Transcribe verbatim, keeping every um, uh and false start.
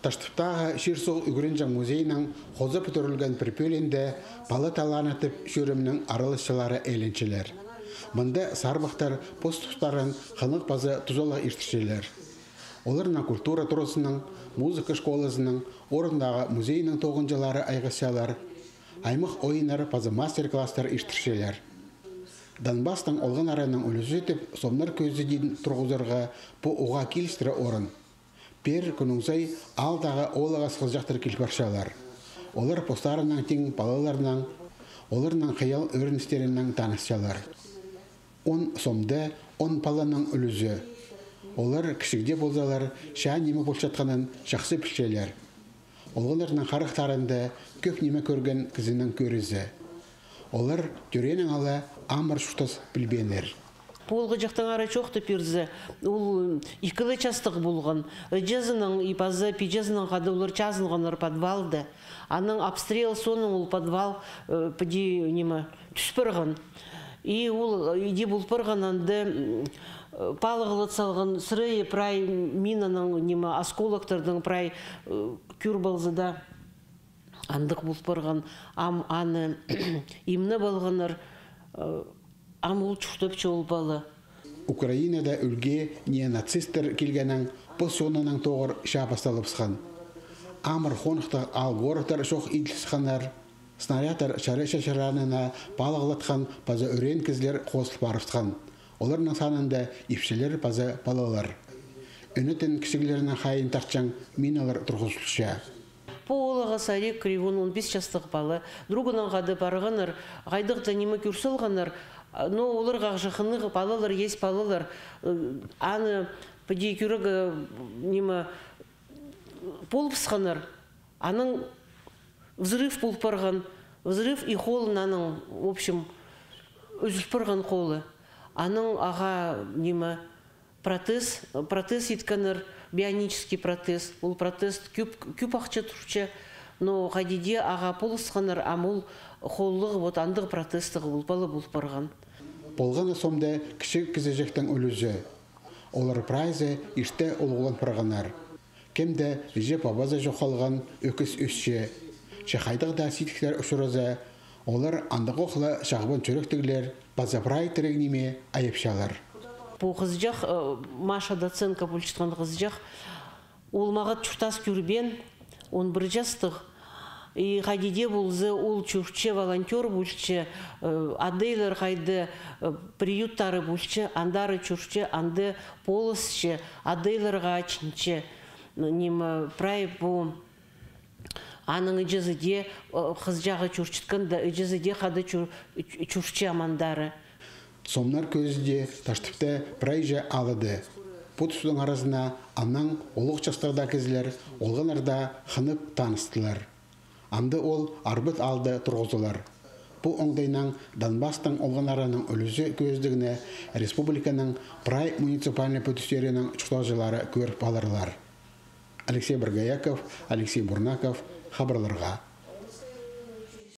Таштыптағы чир-суғ ӱгренҷең музейнің хоза пӱдірілген пір пӧлиинде «Пала талааны» тіп чӧрімнің араласчылары ээленчелер. Мында сарбахтар пос тустарын хынығ паза тузалығ иртірчелер. Оларнаң культура туразының, музыка школазының, орындағы музейнің тоғынҷылары айғасчалар, аймах ойыннар паза мастер-класстар иртірчелер. Донбасстың олғаннарының ӱлӱзі тіп сомнар кӧзідиин турғызарға пу уғаа килістіре орын. Пеер кӱннің сай аалдағы оолағас хызыҷахтар кил парчалар. Олар постарынаң тиң палаларнаң, оларның хыял ӧріністерінең танысчалар. Он сомда он паланың ӱлӱзі. Олар кічігде ползалар, чаа ниме полчатханын чахсы пілчелер. Олғаннарның харахтарында кӧп ниме кӧрген кізінің кӧрізі. Олар тӧреенең ала амыр чуртас пілбееннер. Пу оолғаҷахтаңар чоохтап пирзе, ол ікі ле частығ полған. Іҷезінің и паза пиҷезінің хада олар чазынғаннар подвалда. Анаң обстрел соонаң ол подвал, э, піди, ниме, тӱс парған. И ол, э, иди пол парған анда, м, э, палығлат салған сірее прай минаның, ниме, осколоктарның прай, э, кӧр полза даа. Андағ пол парған, ам аны имнеп алғаннар, э, ам ол чуртапча ол пала. Украинада ӱлгӱ неонацисттер килгеннең пос чонының тоғыр чаа пасталыбысхан. Амыр хоныхтығ аал-городтар чох иділісхеннер, снарядтар чарайҷа чаранына палығлатхан паза ӱреен кізілер хозыл парыбысхан. Оларның санында ипчілер паза палалар. Ӱнетін кічіглерінің хайиин тартчаң миналар турғызылча. Пу оолағас Олег Кривун, он пис частығ пала. Другынаң хада парғаннар, хайдағ-да ниме кӧр салғаннар, но оларға ағаа хынығ, палалар, ес палалар, э, аны піди кӧрерге, ниме, полыбысханнар. Анаң взрыв пол парған, взрыв и холын аның, в общем, ӱзіл парған холы. Анаң ағаа, ниме, протез, протез иткеннер, бионический протез. Ол протез кӧп, кӧп ахча турча, но хайди дее ағаа полысханнар, ам ол холлығ, вот андағ протезтіг ол пала пол парған. Полған на сомда кічіг кізіҷектің ӱлӱзі. Олар прайзы ирте улуғлан парғаннар. Кемде іҷе-пабазы чох халған ӧкіс ӧсче. Че хайдағ даа сидіктер учураза, олар андағох ла чағбан чӱректіглер, паза прай тіріг ниме айапчалар. Пу хызыҷах, э, Маша Доценко полчатхан хызыҷах, ол мағат чуртас кӧрбеен, он пір частығ. И хайди дее полза, ол чӧрче, волонтёр полча, э, адайлар хайда, э, приюттары полча, андар чӧрче, анда полысча, адайларға ачынча. Ниме, прай пу аның іҷезі дее, э, хызыҷағы чӧрчеткенде, іҷезі дее хада чӧр-, чӧрче ам андар. Сомнар кӧзідии Таштыпта прайҷа алады. Пу тустың аразына анаң улуғ частығда кізілер олғаннарда хынып таныстылар. Амды ол арбат аалда турғызылар. Пу оңдайнаң Донбасстың олғаннарының ӱлӱзі кӧзідігні республиканың прай муниципальнай пӱдістерінің чуртағҷылары кӧріп аларлар. Алексей Боргояков, Алексей Бурнаков, хабарларға.